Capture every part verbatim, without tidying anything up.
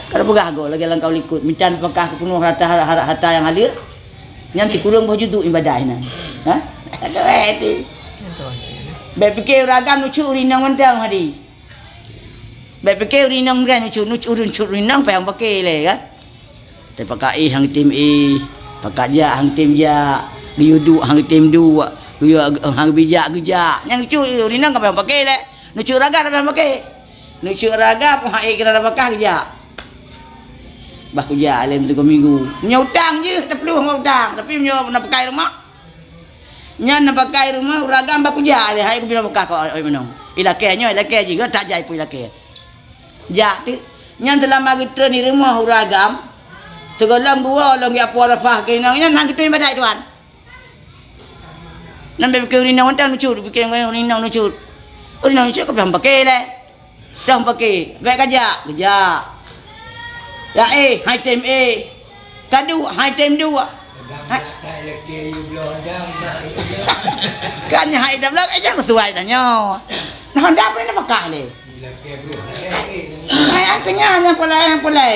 Ka peugah goe lagèe lam kaul likot, mita nafakah keu peunoh harta, harta, harta nyang halir, nyan sikureueng boh juzuk ibadah nyan. Ha? Aduh, eh, tu. Bèk pike ureueng agam nucut ureueng inong mantong hadi. Bèk pike ureueng inong kan nucut, nucut, nucut ureueng inong payah paké lé kan. Teupakat éh han tem éh, pakat jak han tem jak, geuyue duek han tem duek, geuyue han geubijak geujak. Nyang nucut ureueng inong ka payah paké lé. Nucut ureueng agam payah paké. Nucut ureueng agam, ha, éh kira nafakah geujak. Bah kujak lé minggu. Meunyoe utang jih, teuplueng ngon utang. Tapi meunyoe nafakah rumoh, nyan nafakah rumoh, ureueng agam bah kujak lé, hai kubri nafakah keu awak inong. Ilakèe nyoe, ilakèe jih, gata jai pun ilakèe. Jak teuk. Nyan seulama geutreun di rumoh ureueng agam, sigohlom dua lôn geujak puasa keu inong, nyan han geutreun ibadat tuan. Nyan bèk pike ureueng inong mantong nucut, pike ureueng inong nucut. Ureueng inong nucut ka payah paké lé. Payah paké, bèk kajak, geujak. Ya éh, han tem éh. Kaduek, han tem duek. Ha? Kan nyan han tem lom, eh, jangan sesuai dah nyoe. Nah, honda apa ni nafakah lé? Hai, nyang keunyan, nyang pulai, nyang pulai.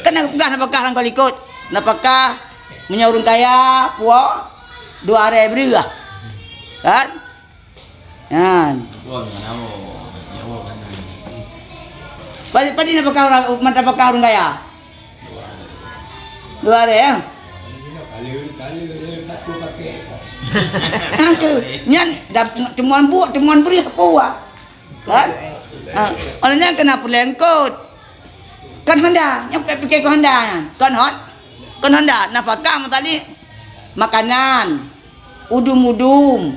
Kan na peugah nafakah lam kaul likot. Nafakah, meunyoe ureueng kaya, puwoe, dua aré breueh. Kan? Nyan. Padum, padum nafakah ureueng, mata nafakah ureueng kaya? Dua aré, ya? Nyan keuh, nyan dap-, teumuan buet, teumuan breueh peue. Kan? Ha, oleh nyan keuneuk pulai eungkôt. Kon honda, nyan pike-pike kon honda nyan. Kon hon-, kon honda, nafakah meutalib makanan, udum-udum,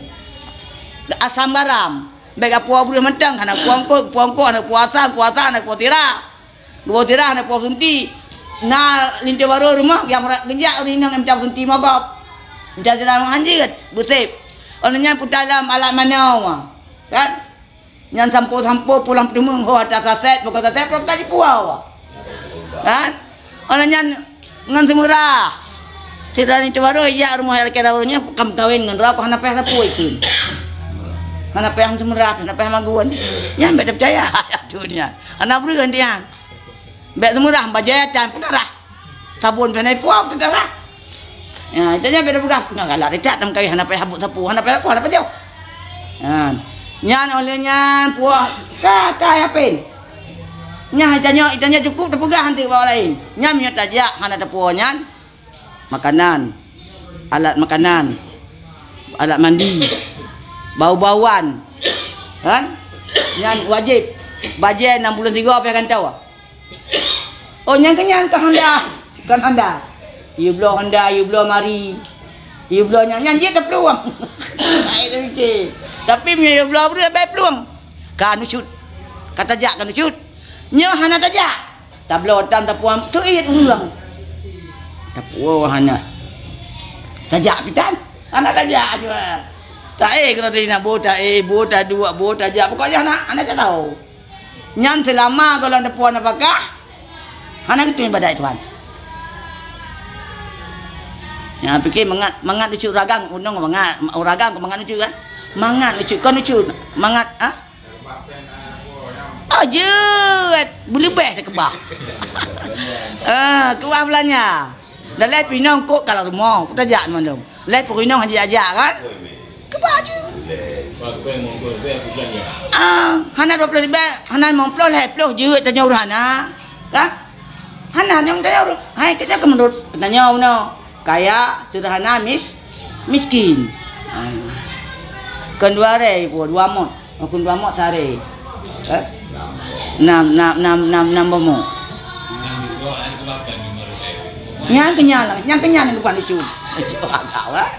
asam garam. Bèk kapuwoe breueh mantong, hana puwoe eungkôt, puwoe eungkôt, hana puwoe asam, puwoe asam, hana puwoe sirah. Puwoe sirah, hana puwoe suntik. Na linto barô rumoh, nyang geujak ureueng inong mita suntik mogop. Mita sirah hanjeuet, beusép. Oleh nyan peutalom alat manoe. Kan? Nyan sampoe-sampoe pulang peudeumeung ho ata saset, pokok saset, pokok ka jipuwoe. Kan? Óh lheueh nyan ngon Seumeurah. Sira ni teubarô ijak rumoh L K Daud nyan ka meukawen ngon droe, hana payah sapeue ikheun. Hana payah Seumeurah, hana payah magun. Nyan bèk tapeucaya. Aduh nyan. Hana breueh nyan. Bèk Seumeurah bajèe tan peudarah. Sabon pih hana ipuwoe peudarah. Ya, ita nyan bèk tapeugah, "Nyoe galak that, tam kayèe hana payah habot sapeue, hana payah sapeue, hana pajoh." Ha. Nyan óh lheueh nyan puwoe ka, ka yapén. Nyan ita nyoe, ita nyoe cukup tapeugah hanti bak laén. Nyan meunyoe tajak hana tapuwoe nyan, makanan, alat makanan, alat mandi, bau-bauan, kan? Nyan wajéb. Bajèe nam buleuen sigoe pih gantoe. Oh, nyan keuh nyan ka honda. Kon honda. Yue bloe honda, yue bloe mari. Yue bloe nyan, nyan jeuet taplueng. Hai, tapi meunyoe yue bloe breueh, bèk plueng. Ka nucut. Ka tajak ka nucut. Nyoe hana tajak. Tabloe tan tapuwoe teuiet ureueng. Tapuwoe hana. Tajak pih tan. Hana tajak cuma. Taéh keudroe tadi na boh taéh, boh taduek, boh tajak. Pokoknya hana, hana tatau. Nyan seulama gohlom tapuwoe nafakah, hana geutem ibadat Tuhan. Nyan pike mangat, mangat lucu ureueng agam, unong mangat, ureueng agam keu mangat lucu kan? Mangat lucu, kon lucu, mangat, ha? Oh, jeuet, beuleubeh teukeubah. Ah, keubah beulanja. Dalai pinong kok kalau rumoh, kutajak mandum. Lhèe peurunoe hana jijak-jak kan? Keubah ju. Ah, hana dua ploh ribèe, hana limong ploh, lhèe ploh jeuet tanyoe ureueng hana. Kan? Hana nyang tanyoe ureueng. Hai, kita ke menurut tanyoe bunoe. Kaya, sederhana, mis-, miskin. Ah. Kon dua rèe ipo, dua mot. Makun dua mot sehari. Eh? Nam, nam, nam, nam, nam boh mot. Nyang keunyan, nyang keunyan bukan lucu. Lucu agak, eh?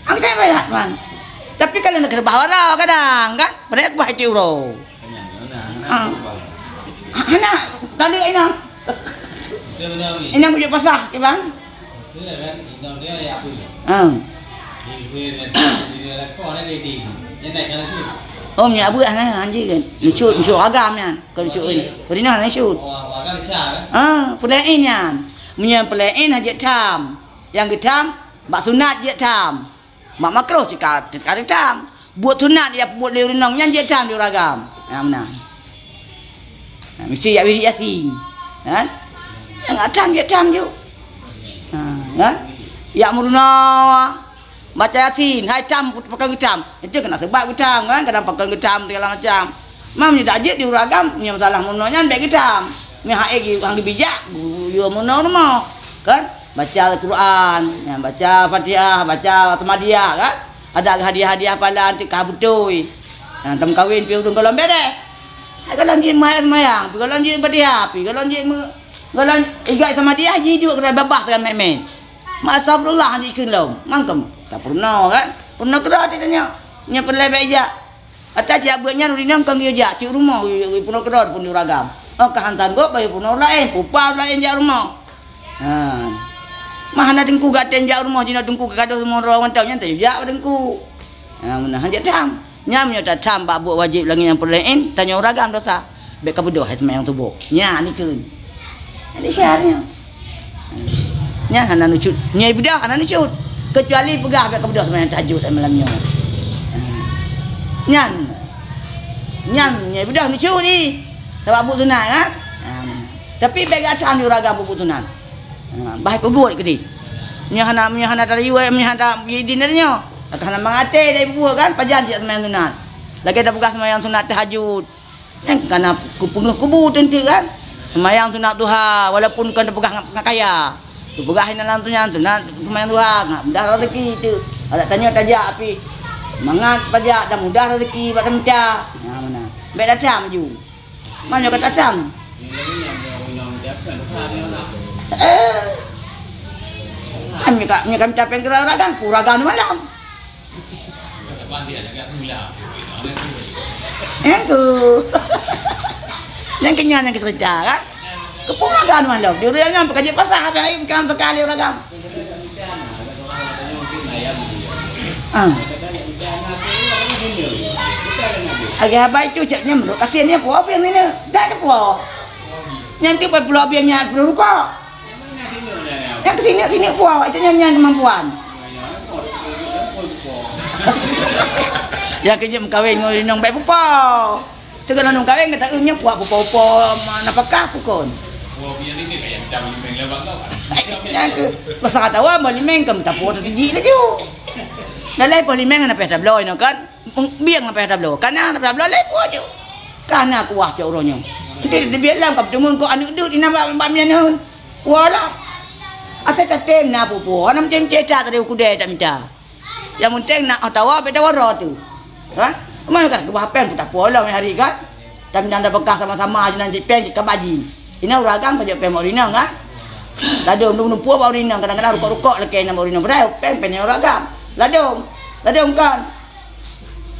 Ang saya banyak, man. Tapi kalau nak kena bawa kadang, kan? Pada aku bah itu uroe. Ah. Hana, kali inong. Inong bujuk pasah, Iban. Ah. Oh, minyak buah na, anjing kan. Lucu, lucu agam nyan. Kau lucu ni. Kau ni nah lucu. Ah, pelain nyan. Meunyoe pelain hajat tham. Nyang geutham bak sunat jeuet tham. Bak makruh cit ka, cit ka geutham. Buet sunat nyang peubuet lé ureueng inong nyan jeuet tham di ureueng agam. Nyang meunan. Nah, mesti jak wirid Yasin. Kan? Nyang atam jeuet tam ju. Ha, kan? Yak meurunoe. Baca Yasin, hai tam pakon geutam. Itu keunan sabab geutam kan, kadang pakon geutam segala macam. Mam nyoe dak jeuet di ureueng agam, nyoe masalah meurunoe nyan bèk geutam. Nyoe hai geu-, han geubijak, guyue meurunoe rumoh. Kan? Baca Al-Quran, ya, baca Fatihah, baca Ahmadiyah kan. Ada hadiah-hadiah pahala anti ka beutôi. Ha, tameukawen pi ureueng gohlom bereh. Hai gohlom jeuet meuhai seumayang, pi gohlom jeuet Fatihah, pi gohlom jeuet meu-, gohlom igai Ahmadiyah jiduek keu babah keu mèmè. Mak astagfirullah jikheun lom. Mangkem. Tapeurunoe kan? Peurunoe keudroe tanyoe. Nyoe peureulèe bèk jak. Ata siat beuet nyan ureueng inong kon geuyue jak, cit rumoh geuyue peurunoe keudroe peurunoe ureueng agam. Oh ka han sanggob, baru peurunoe ureueng laén, pupa ureueng laén jak rumoh. Ha. Mah hana teungku gaten jak rumoh, jinoe teungku ka gadôh rumoh droe mantong nyan tayue jak bak teungku. Ha, meunan han jeuet tam. Nyan meunyoe tatam bak buet wajéb langét nyang peureulèe, tanyoe ureueng agam dosa. Bèk ka beudôh hai seumayang suboh. Nyan ikheun. Jadi syarat nyan. Nyan hana nucut. Nyoe ibadah hana nucut. Kecuali peugah bèk ka beudôh seumayang tahajud malam nyoe. Nyan. Nyan nyoe ibadah nucut ni. Sabab buet sunat kan? Ha. Tapi bèk gata di ureueng agam buet sunat. Ha, bah peubuet keudéh. Nyoe hana, nyoe hana tayue, nyoe hana idin dari nyoe. Ka hana mangat até dari peubuet kan? Pajan siat seumayang sunat. Lagèe tapeugah seumayang sunat tahajud. Nyang kana kupeungeuh kubu teunteuk kan. Seumayang sunat duha walaupun kon teupeugah ngat, ngat kaya. Teupeugah inan lam sunat, sunat seumayang duha ngat mudah rezeki teuk. Adak tanyoe tajak pih mangat pajak dan mudah rezeki bak tamita. Nyan meunan. Bèk tatam ju. Man nyoe ka tatam. Eh. Kan nyoe ka, nyoe ka mita péng keu ureueng agam, ureueng agam malam. Nyang tu. Nyang keunyan nyang keuseurita kan? Keupeue ureueng agam malam. Di ureueng nyan peukaji pasah habéh ayeuem kan sekali ureueng agam. Ah. Lagèe haba itu cak nyan meurok kasian nyan puwoe pieng nyan. Dak puwoe. Nyan tu pai pulo pieng nyan pulo rukok. Nyang keusineuk-sineuk puwoe, itu nyan, nyan keumampuan. Nyang keu jeuet meukawen ngon inong bèk pupo. Teungoh lôn kawén gata eu nyan puak pupo-pupo nafakah pukon. Nyan keuh, masa ka tawa, boh limeng ka meusapo teujijik laju. Dalai boh limeng hana payah tabloe inoe kan? Bieng hana payah tabloe. Kana hana payah tabloe, lhèe puak ju. Kana kuah cok uroe nyoe. Nanti dibiet lam ka beuteumeung kok aneuk deuek inan bak, bak mian nyoe. Kuah lah. Asai tatem na pupo, hana meucém-cém that tadi u keudè tamita. Nyang penting nak tawa, bèk tawa droe tu. Ha? Keumae kan keubah péng peuet tapo lom hari kan? Tapi nyang dah beukah sama-sama je nan cit péng cit ka baji. Inoe ureueng agam ka jok péng bak ureueng inong kan? Ladôm numpuk bak ureueng inong, kadang-kadang rukok-rukok lakèe nyan bak ureueng inong. Padahai péng, péng nyan ureueng agam. Ladôm. Ladôm kan?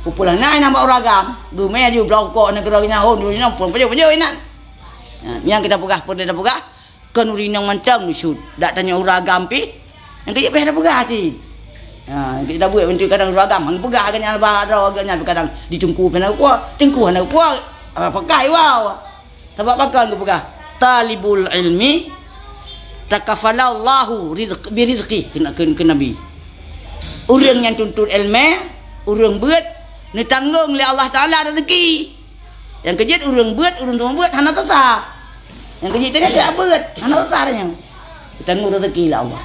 Peupulang na inong bak ureueng agam. Geumè aju bloe rukok nanggroe nyan hon ureueng inong phôn pajoh-pajoh inan. Ha, nyang kita peugah, peureulèe tapeugah. Kon ureueng inong mantong nusut, dak tanyoe ureueng agam pih. Nyang keu jeuet payah tapeugah cit. Ha, nyang keu jeuet tabuet bantu kadang ureueng agam, han geupeugah geuh nyan bak droe geuh nyan kadang di teungku hana geupeue, teungku hana geupeue, ah, peugah iwa. Sabab pakon geupeugah, "Talibul ilmi takafalallahu rizq-, birizqih," kheun, kheun, kheun Nabi. Ureueng nyang tuntut ileumèe, ureueng beuet, neutanggong lé Allah Taala rezeki. Nyang keu jeuet ureueng beuet, ureueng teuma beuet hana sasa. Nyang keu jeuet tajak beuet hana sasa nyan. Tanggung rezeki lé Allah.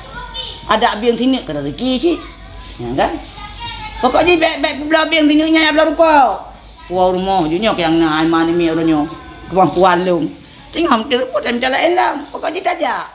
Adak bieng sineuk keu rezeki cit. Nyan kan? Pokok jih bèk, bèk peubloe bieng sineuk nyan jak bloe rukok. Puwoe rumoh ju nyoe nyang na iman nyoe uroe nyoe. Keumampuan lôn. Teungoh meuteupot dan jalan ilong. Pokok jih tajak.